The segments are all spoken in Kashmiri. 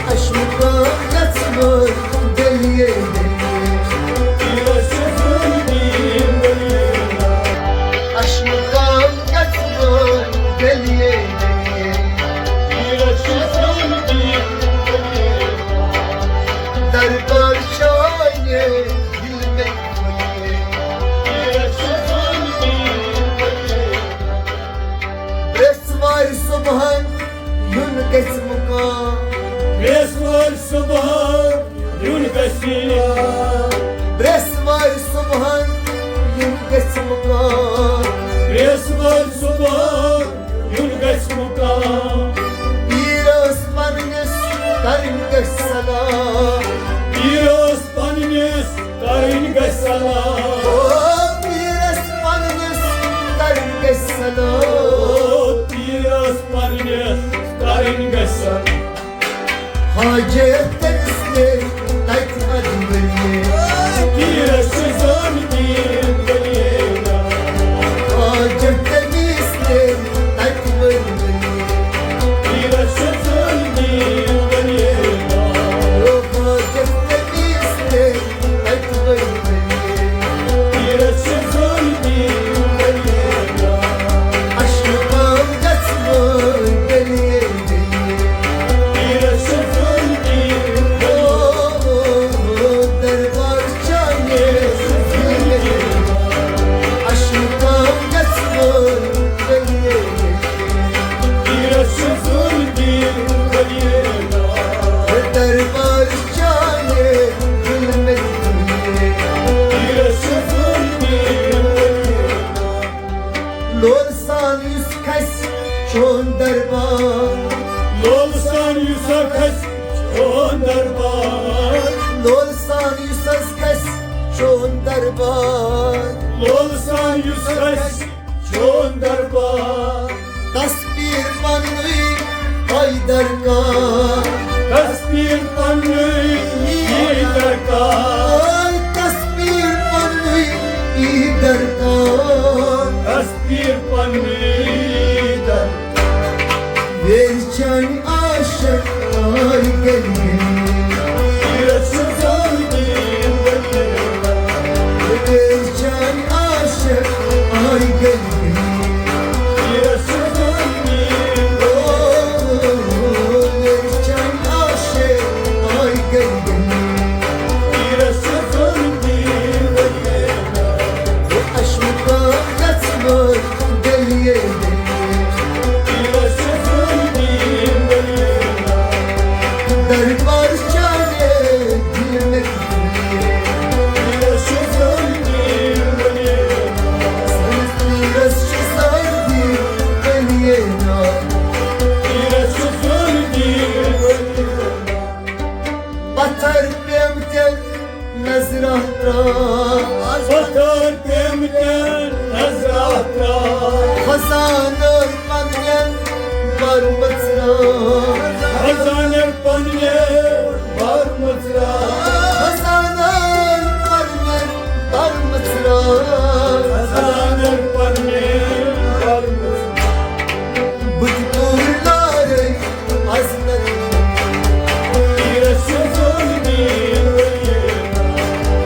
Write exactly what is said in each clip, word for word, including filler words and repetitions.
اَسہِ مُقام گژھِ وٲلۍ دٔلیے دٔلیے۔ تیٖرَس چھِ ظٲلمی ؤلیے۔ اَسہِ مُقام گژھِ وٲلۍ دٔلیے دٔلیے۔ تیٖرَس چھِ ظٲلمی ؤلیے۔ دربار شاہہِ دِل مےٚ ؤلیے۔ تیٖرَس چھِ ظٲلمی ؤلیے۔ برٛٮ۪سوارِ صُبحن یُن گژھِ مُقام۔ برٛٮ۪سوارِ صُبحن یُن گژھِ۔ برٛٮ۪سوارِ صُبحن یُن گژھِ مُقام۔ برٛٮ۪سوارِ صُبحن یُن گژھِ مُقام۔ پیٖرَس پنٛنِس کَرٕنۍ گژھِ صلاح۔ پیٖرَس پنٛنِس کَرٕنۍ گژھِ صلاح۔ او پیٖرَس پنٛنِس کَرٕنۍ گژھِ صلاح۔ او پیٖرَس پنٛنِس کَرٕنۍ گژھِ صلاح۔ حاجت تٔمِس نے تَتہِ اَدٕ ؤریے۔ پیٖرَس چھِ زانتی ؤریے۔ حاجت تٔمِس نے تَتہِ ؤریے۔ پیٖرَس چھِ زانتی ؤریے۔ او حاجت تٔمِس نے تَتہِ ؤریے۔ پیٖرَس چھِ زانتی ؤریے۔ اَسہِ مُقام گژھِ وٲلۍ ؤریے۔ لول سان یُس کھسہِ چون دربار۔ لول سان یُس کھسہِ چون دربار۔ لول سان یُس حظ کھسہِ چون دربار۔ لول سان یُس کھسہِ چون دربار۔ تصویر پننُے آیہِ درکار۔ تصویر پننُے آیہِ درکار۔ تصویر پننُے آیہِ درکار۔ تصویر پننُے آیہِ درکار۔ ویرِ چانہِ عاشق آے گلہِ گلہِ۔ ویرِ چانہِ عاشق آے گلہِ گلہِ۔ ویرِ چانہِ عاشق آے گلہِ گلہِ۔ اَسہِ مُقام گژھِ وٲلۍ دٔلیے دٔلیے۔ دربار چاہے دل میں دلیے۔ سٲنِس پیٖرَس چھِ سٲری دٔلیے نا۔ پتھر پیمتٮ۪ن نظرہ ترٛاو۔ پتھر پیمتٮ۪ن نظرہ ترٛاو۔ خزانہٕ پننٮ۪ن برمٕژ راو۔ خزانہٕ پننٮ۪ن برمٕژ راو۔ خزانہٕ پننٮ۪ن برمٕژ راو۔ خزانہٕ پننٮ۪ن برمٕژ۔ بہٕ تہِ کوٗر لارے از نہ۔ پیٖرَس چھِ ظٲلمی ؤلیے۔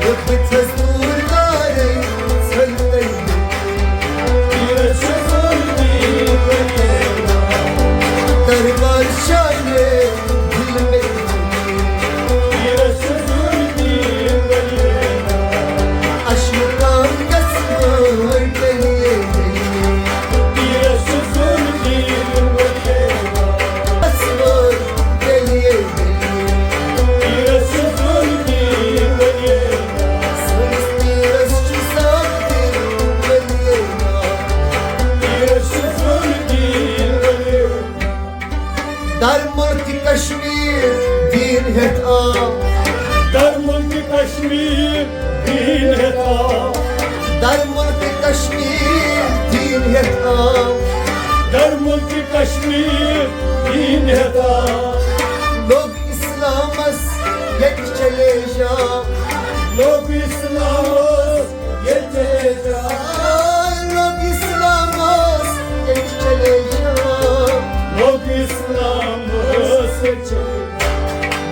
بہٕ تہِ چھَس کوٗر لارے ژھٔلۍ تٔمۍ۔ پیٖرَس چھِ ظٲلمی ؤلیے۔ دربار شاہہِ دِل مےٚ۔ پیٖرَس چھِ ظٲلمی ؤلیے۔ اَسہِ مُقام گژھِ وٲے ؤلیے۔ در ملک کشمیر دین ہیتھ آو۔ در ملک کشمیر دین ہیتھ آو۔ در ملک کشمیر دین ہیتھ آو۔ در ملک کشمیر دین ہیتھ آو۔ لوگ اسلامس ییٚتہِ چیلنج آو۔ لوگ اسلامس ییٚتہِ چیلنج آو۔ لوگ اسلامس ییٚتہِ چیلنج آو۔ لوگ اسلامس ییٚتہِ چیلنج آو۔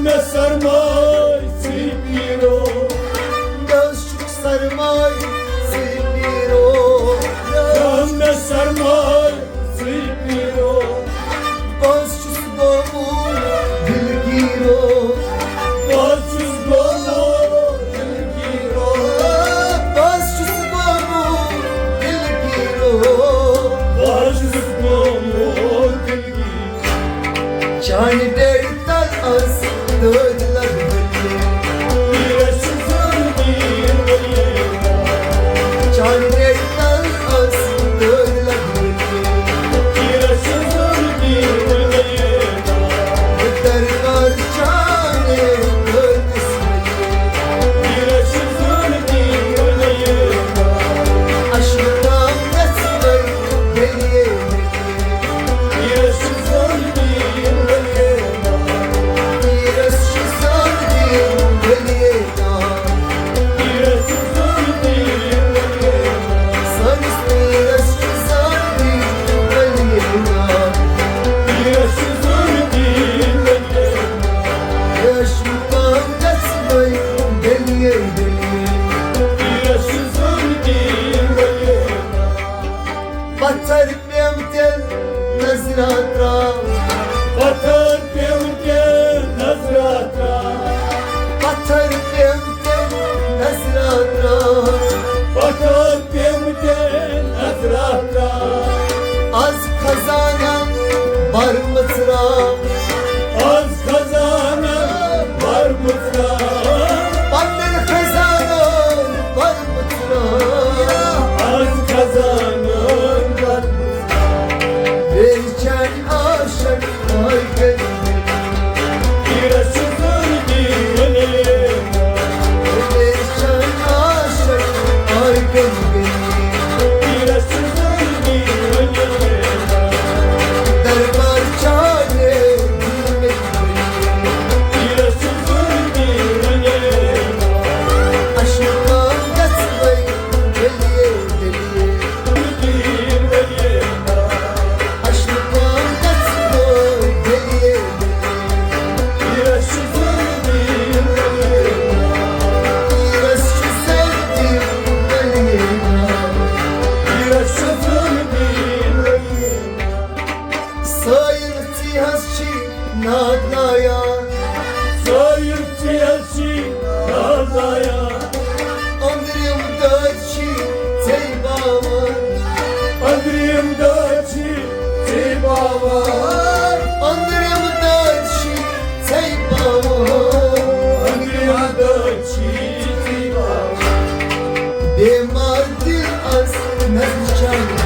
مےٚ سرمایہِ ژٕے پیٖرو۔ بہٕ حظ چھُس سرمایہِ ژٕے پیٖرو۔ یا مےٚ سرمایہِ ژٕے پیٖرو۔ بہٕ حظ چھُس گوٚمُت دِلگیٖرو۔ بہٕ حظ چھُس گوٚمُت دِلگیٖرو۔ بہٕ حظ چھُس گوٚمُت دِلگیٖرو۔ بہٕ حظ چھُس گوٚمُت دِلگیٖرو۔ چانہِ بیرِ تل ٲس دٲدۍ لگ ؤلِتھ۔ پیٖرس چھُ ظٲہِر پیٖر ؤلِتھ۔ چانہِ بیرِ تل ٲس دٲدۍ لگ ؤلِتھ۔ پیٖرس چھُ ظٲہِر پیٖر ؤلِتھ۔ بہٕ دربار چانہِ دٲدۍ ٲس ؤلِتھ۔ پیٖرس چھُ ظٲہِر پیٖر ؤلِتھ۔ اَشہِ مُقام گژھِ وۄنۍ دٔلیے۔ پیٖرس چھُ ظٲہِر پیٖر ؤلِتھ۔ پیٖرس چھُ ظٲہِر پیٖر ؤلِتھ۔ پیٖرس چھُ ظٲہِر پیٖر ؤلِتھ۔ سٲنِس پیٖرس چھُ ظٲہِر پیٖر ؤلِتھ۔ پیٖرس چھُ ظٲہِر پیٖر ؤلِتھ۔ پیٖرس چھُ مُقام گژھِ وۄنۍ دٔلیے دٔلیے۔ پیٖرس چھُ ظٲہِر پیٖر ؤلِتھ۔ پتھر پیمتٮ۪ن نظرا ترٛاو۔ پتھر پیمتٮ۪ن نظرا ترٛاو۔ پتھر پیمتٮ۪ن نظرا ترٛاو۔ پتھر پیمتٮ۪ن نظرا ترٛاو۔ از خزانن برمٕژراو۔ از خزانن برمٕژراو۔ پننٮ۪ن خزانن برمٕژراو۔ از خزانن برمٕژراو۔ بیٚیہِ چانہِ عاشق آے گٔلی۔ پیٖرس چھُ ظٲہِر پیٖر ؤلِتھ۔ بیٚیہِ چانہِ عاشق آے گٔلی۔ پیٖرس چھُ ظٲہِر پیٖر ؤلِتھ۔ دربار چانہِ دِلہِ پیٖرس چھُ ظٲہِر پیٖر ؤلِتھ۔ اَشہِ مُقام گژھِ وۄنۍ دٔلیے دٔلیے۔ پیٖر ؤلِتھ۔ اَشہِ مُقام گژھِ وۄنۍ دٔلیے دٔلیے۔ پیٖرس چھُ ظٲہِر پیٖر ؤلِتھ۔ پیٖرس چھُ ظٲہِر پیٖر ؤلِتھ۔ پیٖرس چھُ ظٲہِر پیٖر ؤلِتھ۔ سٲیِل ژٕے حظ چھی ناد لایان۔ سٲیِل ژٕے حظ چھی ناد لایان۔ أنٛدرِم دٲدۍ چھی ژے باوان۔ أنٛدرِم دٲدۍ چھی ژے باوان۔ أنٛدرِم دٲدۍ چھی ژے باوان۔ أنٛدرِم دٲدۍ چھی ژے باوان۔ بیمار دِل از نہ وٕچھان۔